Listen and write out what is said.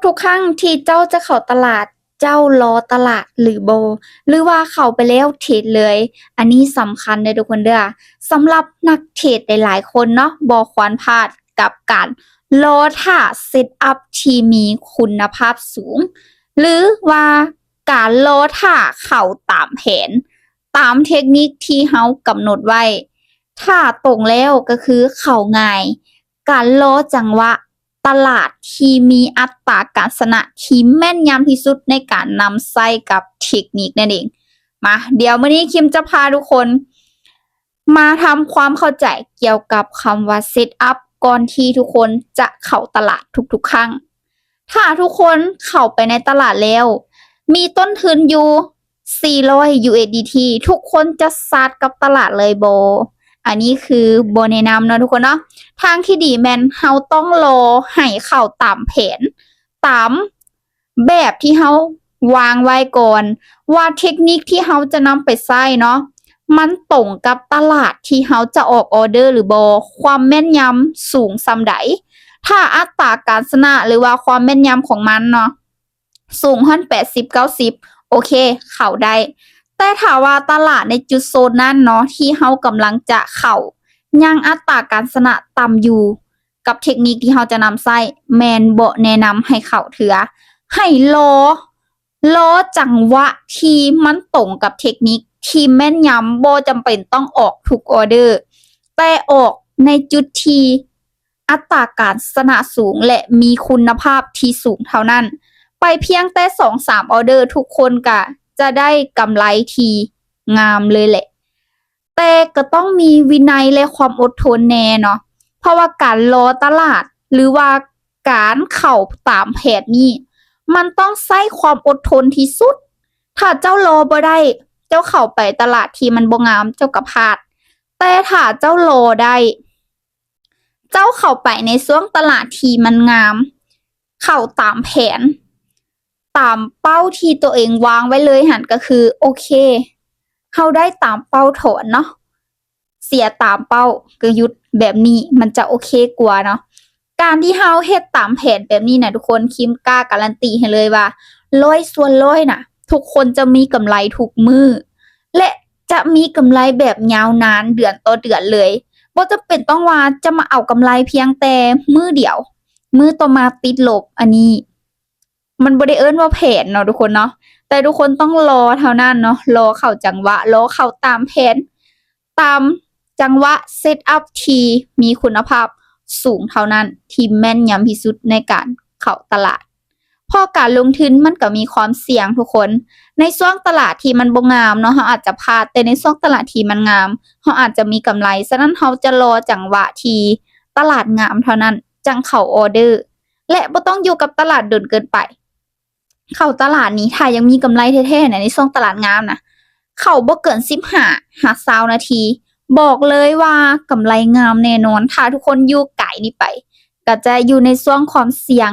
ທຸກໆຄັ້ງທີ່ເຈົ້າຈະເຂົ້າຕະຫຼາດ, ເຈົ້າລໍຕະຫຼາດຫຼືບໍ່ ຫຼືວ່າເຂົ້າໄປແລ້ວເທຣດເລີຍ? ອັນນີ້ສຳຄັນເດີ້ທຸກຄົນເດີ້. ສຳລັບນັກເທຣດຫຼາຍໆຄົນເນາະ, ບໍ່ຄວນພາດກັບການລໍຖ້າເຊັດອັບທີ່ມີຄຸນນະພາບສູງ ຫຼືວ່າການລໍຖ້າເຂົ້າຕາມແຜນ, ຕາມເທັກນິກທີ່ເຮົາກຳນົດໄວ້. ຖ້າຕົງແລ້ວກໍຄືເຂົ້າງ່າຍ, ການລໍຈັງຫວະ ຕະຫຼາດທີ່ມີອັດຕາການຊະນະທີ່ແມ່ນຍຳທີ່ສຸດໃນການນຳໃຊ້ກັບເທັກນິກນັ້ນເອງ. ມາ, ດຽວມື້ນີ້ຄິມຈະພາທຸກຄົນມາທຳຄວາມເຂົ້າໃຈກ່ຽວກັບຄຳວ່າເຊັດອັບ ກ່ອນທີ່ທຸກຄົນຈະເຂົ້າຕະຫຼາດທຸກໆຄັ້ງ. ຖ້າທຸກຄົນເຂົ້າໄປໃນຕະຫຼາດແລ້ວ ມີຕົ້ນທຶນຢູ່ ສີ່ຮ້ອຍ USDT ທຸກຄົນຈະຊາດກັບຕະຫຼາດເລີຍບໍ່? ອັນນີ້ຄືບໍ່ແນະນຳເນາະທຸກຄົນເນາະ. ທາງທີ່ດີແມ່ນເຮົາຕ້ອງລໍໃຫ້ເຂົ້າຕາມແຜນ, ຕາມແບບທີ່ເຮົາວາງໄວ້ກ່ອນ ວ່າເທັກນິກທີ່ເຮົາຈະນຳໄປໃຊ້ເນາະ ມັນຕົງກັບຕະຫຼາດທີ່ເຮົາຈະອອກອໍເດີຫຼືບໍ່, ຄວາມແມ່ນຍຳສູງສ່ຳໃດ. ຖ້າອັດຕາການຊະນະ ຫຼືວ່າຄວາມແມ່ນຍຳຂອງມັນເນາະ ສູງຮອດແປດສິບ ເກົ້າສິບ ໂອເຄ ເຂົ້າໄດ້. ແຕ່ຖ້າວ່າຕະຫຼາດໃນຈຸດໂຊນນັ້ນເນາະ ທີ່ເຮົາກຳລັງຈະເຂົ້າ ຍັງອັດຕາການຊະນະຕ່ຳຢູ່ ກັບເທັກນິກທີ່ເຮົາຈະນຳໃຊ້ ແມ່ນບໍ່ແນະນຳໃຫ້ເຂົ້າເທື່ອ. ໃຫ້ລໍ, ລໍຈັງຫວະທີ່ມັນຕົງກັບເທັກນິກທີ່ແມ່ນຍຳ, ບໍ່ຈຳເປັນຕ້ອງອອກທຸກອໍເດີ, ແຕ່ອອກໃນຈຸດທີ່ ອັດຕາການຊະນະສູງ ແລະ ມີຄຸນນະພາບທີ່ສູງເທົ່ານັ້ນ. ໄປພຽງແຕ່ສອງສາມອໍເດີ ທຸກຄົນກະຈະໄດ້ກຳໄລທີ່ງາມເລີຍແຫຼະ. ແຕ່ກໍຕ້ອງມີວິໄນ ແລະ ຄວາມອົດທົນແດ່ເນາະ, ເພາະວ່າການລໍຕະຫຼາດ ຫຼືວ່າການເຂົ້າຕາມແຜນນີ້ ມັນຕ້ອງໃຊ້ຄວາມອົດທົນທີ່ສຸດ. ຖ້າເຈົ້າລໍບໍ່ໄດ້, ເຈົ້າເຂົ້າໄປຕະຫຼາດທີ່ມັນບໍ່ງາມ, ເຈົ້າກໍພາດ. ແຕ່ຖ້າເຈົ້າລໍໄດ້, ເຈົ້າເຂົ້າໄປໃນຊ່ວງຕະຫຼາດທີ່ມັນງາມ, ເຂົ້າຕາມແຜນ, ຕາມເປົ້າທີ່ຕົວເອງວາງໄວ້ເລີຍຫັ້ນ ກໍຄື ໂອເຄ ເຮົາໄດ້ຕາມເປົ້າຖອນເນາະ, ເສຍຕາມເປົ້າກໍຢຸດ, ແບບນີ້ມັນຈະໂອເຄກວ່າເນາະ. ການທີ່ເຮົາເຮັດຕາມແຜນແບບນີ້ນະທຸກຄົນ, ຄິມກ້າກາລັນຕີໃຫ້ເລີຍວ່າ ຮ້ອຍສ່ວນຮ້ອຍນະ ທຸກຄົນຈະມີກຳໄລທຸກມື້ ແລະ ຈະມີກຳໄລແບບຍາວນານເດືອນຕໍ່ເດືອນເລີຍ. ບໍ່ຈຳເປັນຕ້ອງວ່າຈະມາເອົາກຳໄລພຽງແຕ່ມື້ດຽວ, ມື້ຕໍ່ມາຕິດລົບ. ອັນນີ້ມັນບໍ່ໄດ້ເອີ້ນວ່າແຜນເນາະທຸກຄົນເນາະ, ແຕ່ທຸກຄົນຕ້ອງລໍເທົ່ານັ້ນເນາະ, ລໍເຂົ້າຈັງຫວະ, ລໍເຂົ້າຕາມແຜນ, ຕາມຈັງຫວະເຊັດອັບທີ່ມີຄຸນນະພາບສູງເທົ່ານັ້ນ ທີ່ແມ່ນຍຳທີ່ສຸດໃນການເຂົ້າຕະຫຼາດ. ເພາະການລົງທຶນມັນກໍມີຄວາມສ່ຽງທຸກຄົນ. ໃນຊ່ວງຕະຫຼາດທີ່ມັນບໍ່ງາມເນາະ, ເຮົາອາດຈະພາດ, ແຕ່ໃນຊ່ວງຕະຫຼາດທີ່ມັນງາມ, ເຮົາອາດຈະມີກຳໄລ. ສະນັ້ນເຮົາຈະລໍຈັງຫວະທີ່ຕະຫຼາດງາມເທົ່ານັ້ນ ຈັ່ງເຂົ້າອໍເດີ ແລະ ບໍ່ຕ້ອງຢູ່ກັບຕະຫຼາດດົນເກີນໄປ. ເຂົ້າຕະຫຼາດນີ້ ຖ້າຢາກມີກຳໄລແທ້ໆນະ, ໃນຊ່ວງຕະຫຼາດງາມນະ, ເຂົ້າບໍ່ເກີນສິບຫ້າຫາຊາວນາທີ, ບອກເລີຍວ່າກຳໄລງາມແນ່ນອນ. ຖ້າທຸກຄົນຢູ່ໄກນີ້ໄປ, ກໍຈະຢູ່ໃນຊ່ວງຄວາມສ່ຽງ